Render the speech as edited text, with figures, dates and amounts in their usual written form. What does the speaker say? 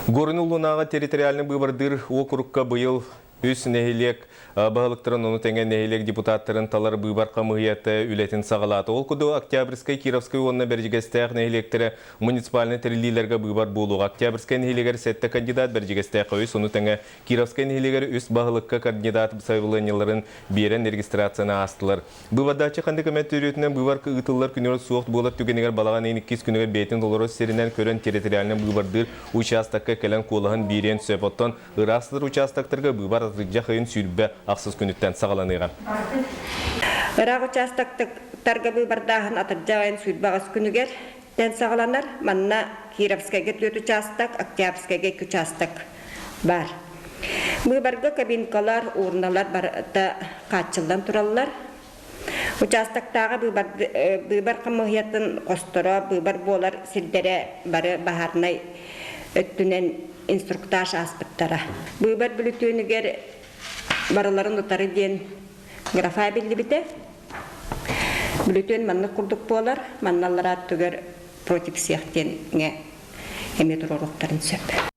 Горный улуунааҕы территориальнай быыбардыыр уокурукка быйыл үс нэһилиэк баһылыктарын, ону тэҥэ нэһилиэк депутаттарын талар быыбар хамыыһыйата үлэтин саҕалаата. Ол курдук Октябрьскай, Кировскай уонна Бэрдьигэстээх нэһилиэктэрэ муниципальнай тэриллиилэргэ быыбар буолуоҕа. Октябрьскай нэһилиэгэр сэттэ кандидат, Бэрдьигэстээххэ үс, ону тэҥэ Кировскай нэһилиэгэр үс баһылыкка кандидат сайабылыанньаларын биэрэн регистрацияны аастылар. Быыбардааччы ханнык эмэ төрүөтүнэн быыбар ыытыллар күнүгэр суох буолар түгэнигэр балаҕан ыйын иккис күнүгэр бэйэтин толорор сиринэн көрөн территориальнай быыбардыыр учаастакка кэлэн куолаһын биэриэн сөп. Оттон ыраах сытар учаастактарга быыбар атырдьах ыйын 28 күнүттэн саҕаланыаҕа. Ыраах учаастактарга быыбардааһын атырдьах ыйын 28 күнүгэр тэн саҕаланар. Манна Кировскайга түөрт учаастак, Октябрьскайга икки учаастак баар. Быыбарга кабинкалар, урналар барыта хааччыллан тураллар. Учаастактааҕы быыбар, быыбар хамыыһыйатын хосторо, быыбар буолар сирдэрэ бары баһаарынай өттүнэн инструктаж ааспыттара. Быыбар бүлүтүөнүгэр барыларын утары диэн графа биллибитэ. Бүлүтүөн маннык курдук буолар, манна аллараа өттүгэр против всех диэҥҥэ эмиэ туруоруохтарын сөп.